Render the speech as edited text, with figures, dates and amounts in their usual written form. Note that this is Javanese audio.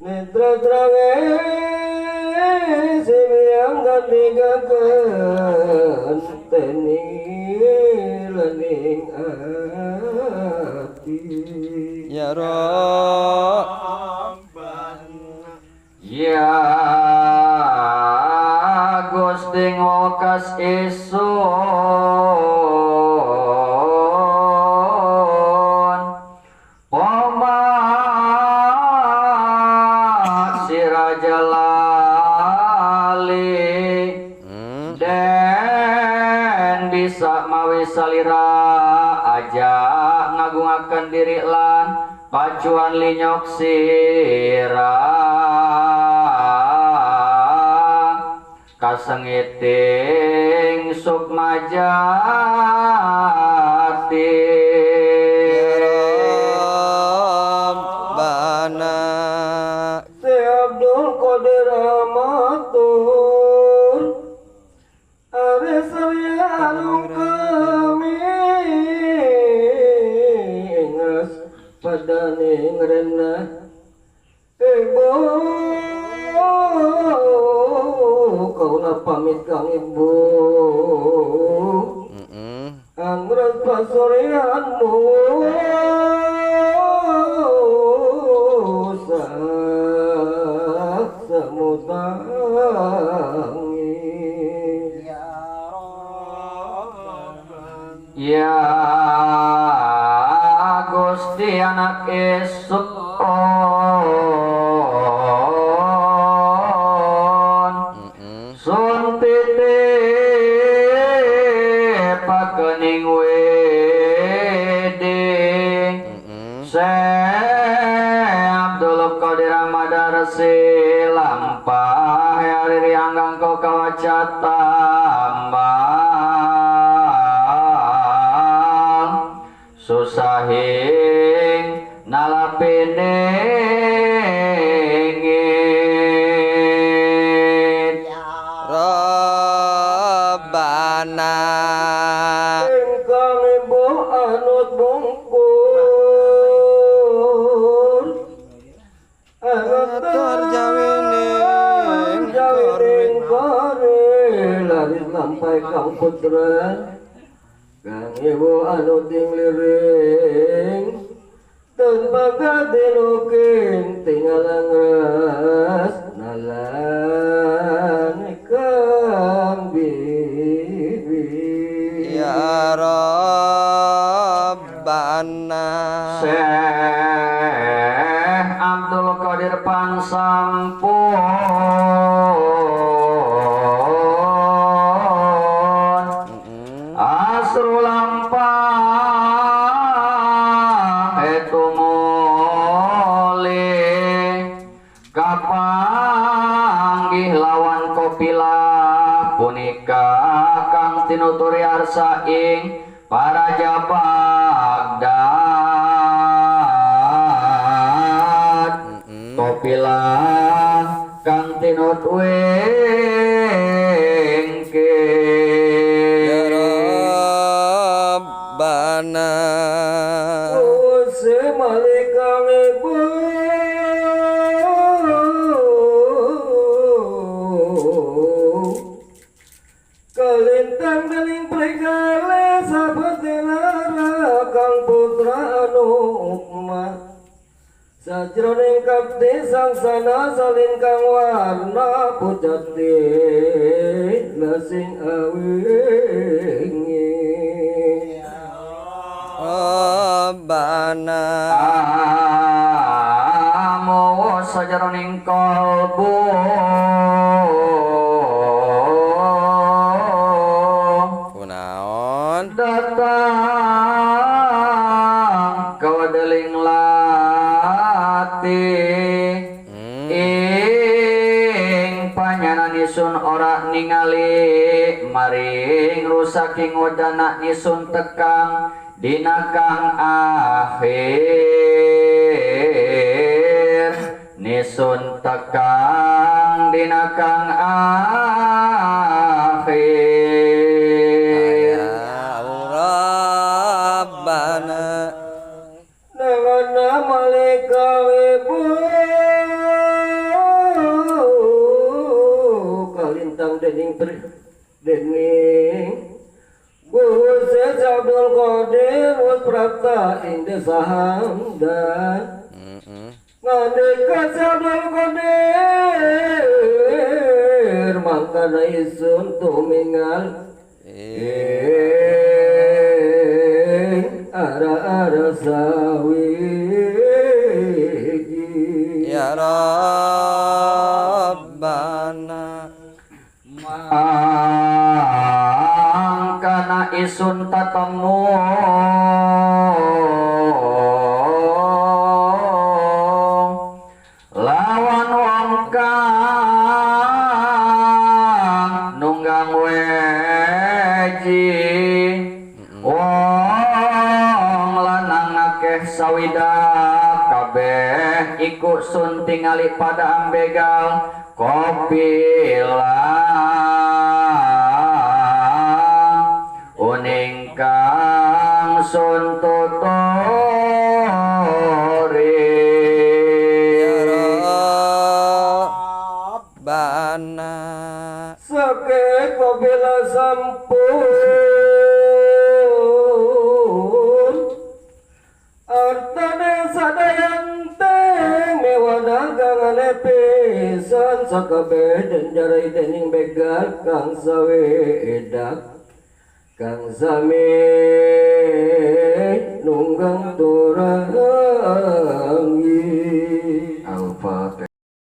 Netra trange sibiyang gantigaken teni lening ati. Ya Rabbana. Ya Gusti ngokas isun poma siraja lali den bisa mawi salira aja ngagungaken diri lan pacuan linyok sira kasengiting sukma jati. Rabbana. Si Abdul Qadir matur are sarya kami ngas padane ngrena ibu kaula pamit kang ibu angres pasoreanmu sak semutangi. Ya Rabbana. Ya Gusti anak esuk sun titip pakening weding Syekh Abdul Qadir Madarsi lampah hariri anggang kau kawaca tambal susahing nalapiningit. Rabbana. Ingkang ibu anut bungkur atur jawining jawining kore laris lampai kang putra kang ibu anut ing liring tanpa katiluking tinggal angras nalan kang bibi. Ya Rabbana. Syekh Abdul Qadir Pansampun asru lampah etumole kapanggih lawan kopilah punika kang tinuturi arsa ing Paraja Baghdad. Kopilah kang tinut wingke. Ya Rabbana. Use malikang ibu kalintang dening pregale sabete lara kang putra anu ukma sajroning kapti sangsana salin kang warna pucate lasing awingi. Rabbana. Amowo sajroning kalbu kunaon datang kawadeling lati ing panyanan isun ora ningali maring rusaking wedana isun tekang dina kang akhir nisun tekang dina kang akhir. Ya Rabbana. Nangana malika ibu dening dening Gusti Abdul Qadir wis prapta ing desa Hamdan. Ngandika Abdul Qadir mangkana isun tumingal ing ara-ara sawiji. Ya Rabbana Mangkana isun tatemu lawan wong kang nunggang weji, wong lanang akeh sawidak kabeh iku sun tingali pada ambegal kopilah uning kang sun tuturi. Ya Rabbana Sakit apabila sampun artane sadayante mewah dagangane pisan sakabeh den jarai dening begal kang sawedak kang sami nunggang turangi.